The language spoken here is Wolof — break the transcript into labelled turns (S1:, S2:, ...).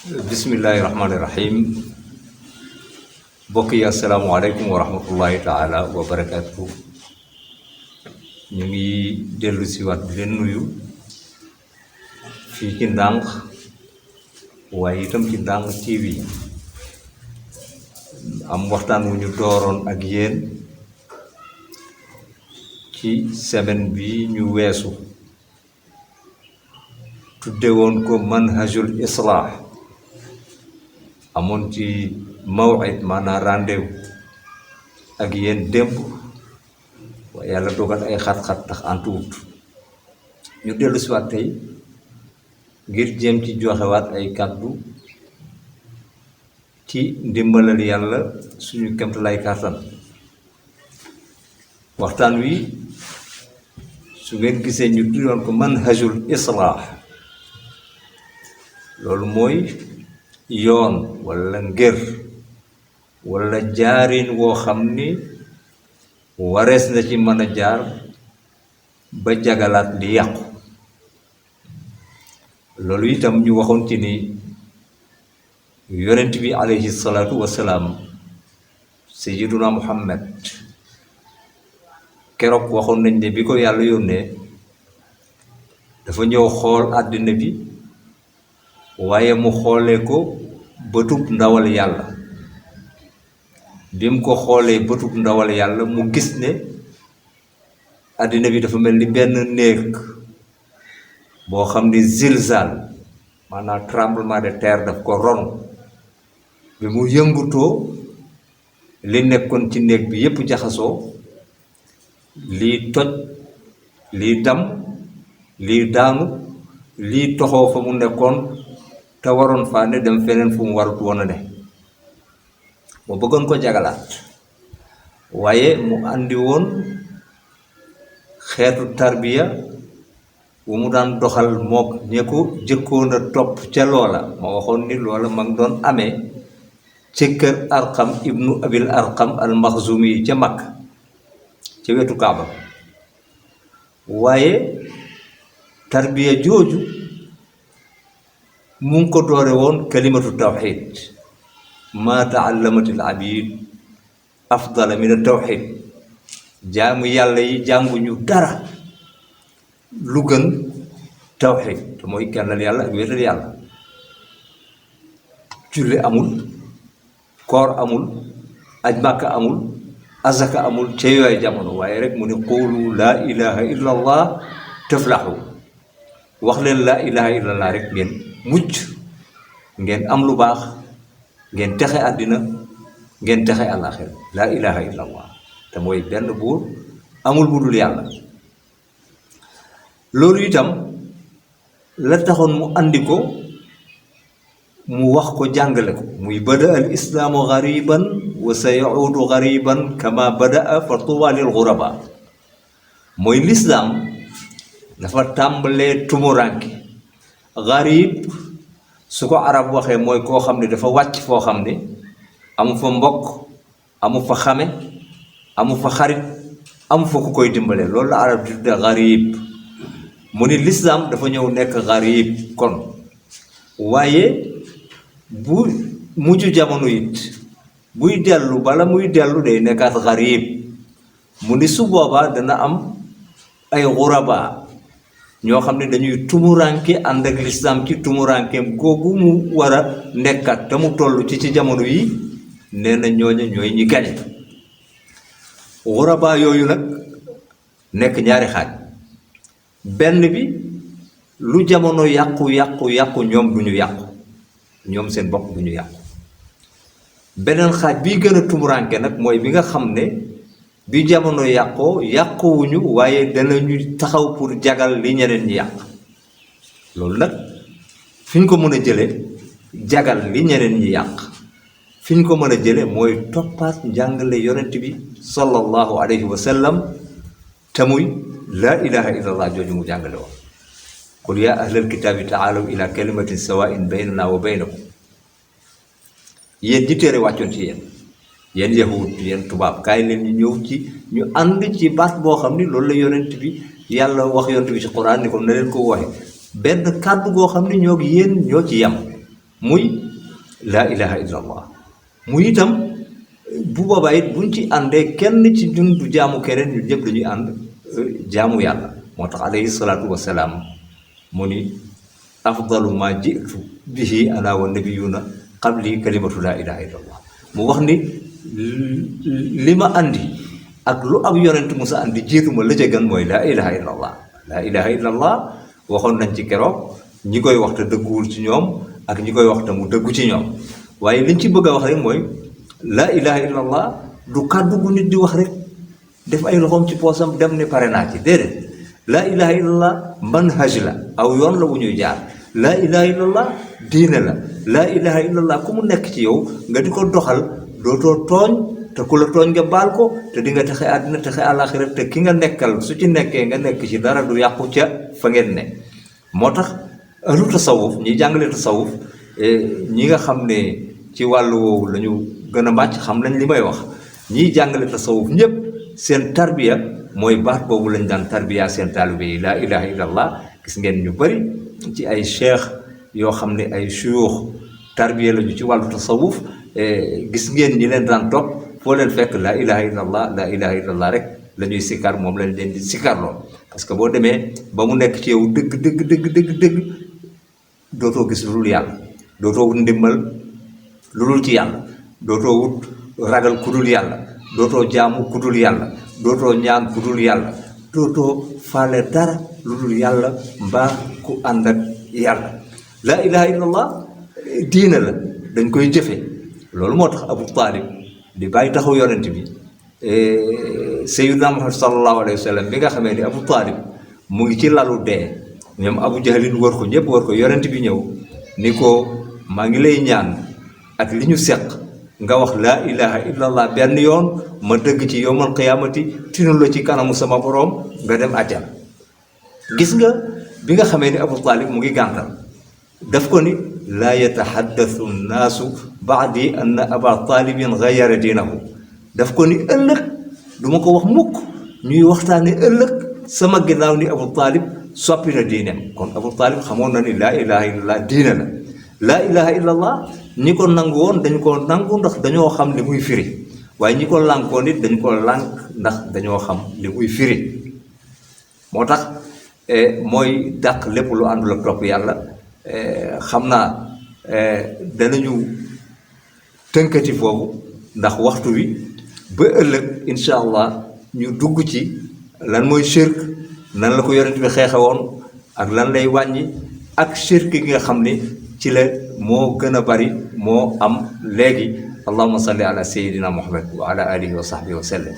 S1: Bismillahirrahmanirrahim. Mbokk yi asalaamaaleykum wa rahmatullahi taala wa barakaatu. Ñu ngi dellu si waat di leen nuyu fii ci Ndànk waaye itam ci Ndànk TV am waxtaan wu ñu dooroon ak yéen ci semaine bi ñu weesu tudde woon ko manhajul islah. amoon ci maw'id maanaam rendez-vous ak yéen démb waaye yàlla dogal ay xat-xat tax antuwut ñu dellu si waat tey ngir jéem ci joxewaat ay kàddu ci ndimbalal yàlla suñu kemtalaay kàttan. waxtaan wi su ngeen gisee ñu tuddoon ko manhajul islah, loolu mooy yoon wala ngër wala jaarin woo xam ni warees na ci mën a jaar ba jagalaat li yàqu. loolu itam ñu waxoon ci ni yonent bi alayhi salaatu wasalaam sayyiduna Muhammad keroog waxoon nañ ne bi ko yàlla yónnee dafa ñëw xool àddina bi waaye mu xoolee ko bëtub ndawal yàlla. bi mu ko xoolee bëtub ndawal yàlla mu gis ne àddina bi dafa mel ni benn néeg boo xam ni zilzal maanaam tremblement de terre daf ko ron. bi mu yëngutoo li nekkoon ci néeg bi yépp jaxasoo, lii toj, lii dam, lii daanu, lii toxoo fa mu nekkoon te waroon faa ne dem feneen fu mu warut woon a ne. mu bëggoon ko jagalaat waaye mu andi woon xeetu tarbiya bu mu daan doxal mook ñe ko jëkkoon a topp ca loola. ma waxoon ni loola ma ngi doon amee ci kër Arqam ibnu Abil Arqam al Maxzumi ca Makka ca wetu Kaaba. waaye tarbiya jooju mu ngi ko doore woon kalimatu tawxid. ma taallamatil abid afdala min at-tawxid. jaamu yàlla yi jànguñu dara lu gën tawxid te mooy kennal yàlla ak wéetal yàlla. julli amul, koor amul, aj Màkka amul, azaka amul ca yooyu jamono. waaye rek mu ne qulu laa ilaha illa allah taflahu. wax leen laa ilaha illa allah rek ngeen mucc, ngeen am lu baax, ngeen texe àddina, ngeen texe àllaaxira. laa ilaha illa allah te mooy benn buur amul bu dul yàlla. loolu itam la taxoon mu andi ko, mu wax ko, jàngale ko, muy bada al islaamu gariban wa sa yaudu gariban kama badaa fa tuuba lil guraba. mooy lislaam dafa tàmbalee tumuranke. garib su ko arab waxee mooy koo xam ne dafa wàcc foo xam ne amu fa mbokk, amu fa xame, amu fa xarit, amu fa ku koy dimbale. loolu la arab di tudde garib. mu ni lislaam dafa ñëw nekk garib kon. waaye bu mujj jamono it buy dellu, bala muy dellu day nekkaat garib. mu ni su boobaa dana am ay xuraba ñoo xam ne dañuy tumuranke ànd ak lislaam ci tumurankeem googu mu war a nekkat te mu toll ci jamono yi. nee na ñooña ñooy ñi gañe. xuraba yooyu nag nekk ñaari xaaj. benn bi lu jamono yàqu yàqu yàqu ñoom du ñu yàqu, ñoom seen bopp du ñu yàqu. beneen xaaj bi gën a tumuranke nag mooy bi nga xam ne bi jamono yàqoo yàquwuñu waaye danañu taxaw pour jagal li ñeneen ñi yàq. loolu nag fi ñu ko mën a jële jagal li ñeneen ñi yàq, fi ñu ko mën a jële mooy toppaat njàngale yonent bi sallallahu alayhi wa sallam te muy laa ilaha illallah jooju mu jàngale woon. qul yaa ahlal kitaabi taalaw ila kalimatin sawaa'in baynana wa baynakum. yéen ji téere wàccoon ci yéen yahud, yéen tubaab, kaay leen ñu ñëw ci ñu ànd ci baat boo xam ni loolu la yonent bi yàlla wax yonent bi ci Quraan ni ko na leen ko waxe benn kàddu goo xam ni ñoo yéen ñoo ci yem. muy laa ilaha illa allah muy itam bu boobaa it buñ ci àndee kenn ci ñun du jaamu keneen ñun ñëpp dañuy ànd jaamu yàlla moo tax alayhi salaatu wasalaam mu ni afdalu ma jitu bihi ana wa nabiyuna qabli kalimatu laa ilaha illa allah mu wax ni li ma andi ak lu ab yonent musa andi jiituma la ca gën mooy laa ilaha illa allah laa ilaha illa allah waxoon nañ ci keroog ñi koy wax te dëgguwul ci ñoom ak ñi koy wax te mu dëggu ci ñoom waaye liñ ci bëgg a wax rek mooy laa ilaha illa allah du kàddu gu nit di wax rek def ay loxoom ci poosam dem ni pare naa ci déedéet laa ilaha illa allah manhaj la aw yoon la wu ñuy jaar laa ilaha illa allah diine la laa ilaha illa allah ku mu nekk ci yow nga di ko doxal dootoo tooñ te ku la tooñ nga baal ko te di nga texe àddina texe àllaaxira te ki nga nekkal su ci nekkee nga nekk ci dara du yàqu ca fa ngeen ne moo tax ahlu tasawuf ñi jàngale tasawuf ñi nga xam ne ci wàllu woowu la ñu gën a màcc xam nañ li may wax ñiy jàngale tasawuf ñëpp seen tarbiya mooy baat boobu lañ daan tarbiya seen taalibe yi laa ilaha illallah gis ngeen ñu bari ci ay cheikh yoo xam ne ay suyuux tarbiya lañu ci wàllu tasawuf gis ngeen ñi leen daan topp foo leen fekk laa ilaha illallah rek la ñuy sikkar moom lañ leen di sikkarloo parce que boo demee ba mu nekk ci yow dëgg dootoo gis lu dul yàlla dootoo wut ndimbal lu dul ci yàlla dootoo wut ragal ku dul yàlla dootoo jaamu ku dul yàlla dootoo ñaan ku dul yàlla dootoo faale dara lu dul yàlla mbaa ku ànd ak yàlla laa ilaha illallah diina la dañ koy jëfe loolu moo tax Abu Talib di bàyyi taxaw yonent bi Sayyidina Muhammad sallallahu alayhi wa sallam bi nga xamee ni Abu Talib mu ngi ci lalu dee ñoom Abu Jahlin wër ko ñëpp wër ko yonent bi ñëw ni ko maa ngi lay ñaan ak li ñu seq nga wax laa ilaha illallah benn yoon ma dëgg ci yowmal qiyaamati tinu la ci kanamu sama boroom nga dem àjjana gis nga bi nga xamee ni Abu Talib mu ngi gàntal daf ko ni laa yataxaddathu nnaasu baadi anna aba talibin gayara diinahu daf ko ni ëllëg du ma ko wax mukk ñuy waxtaane ëllëg sama ginnaaw ni Abu Talib soppi na diineem kon Abu Talib xamoon na ni laa ilaha illallah diine la laa ilaha illallah ñi ko nangu woon dañ ko nangu ndax dañoo xam li muy firi waaye ñi ko lànkoon it dañ ko lànk ndax dañoo xam li muy firi moo tax mooy dàq lépp lu àndul ak topp yàlla xam naa danañu tënkati foofu ndax waxtu wi ba ëllëg incha allah ñu dugg ci lan mooy shirk nan la ko yonent bi xeexe woon ak lan lay wàññi ak shirk gi nga xam ni ci la moo gën a bari moo am léegi allahumma salli ala sayyidina muhammad wa ala alihi wa sahbihi wa sallam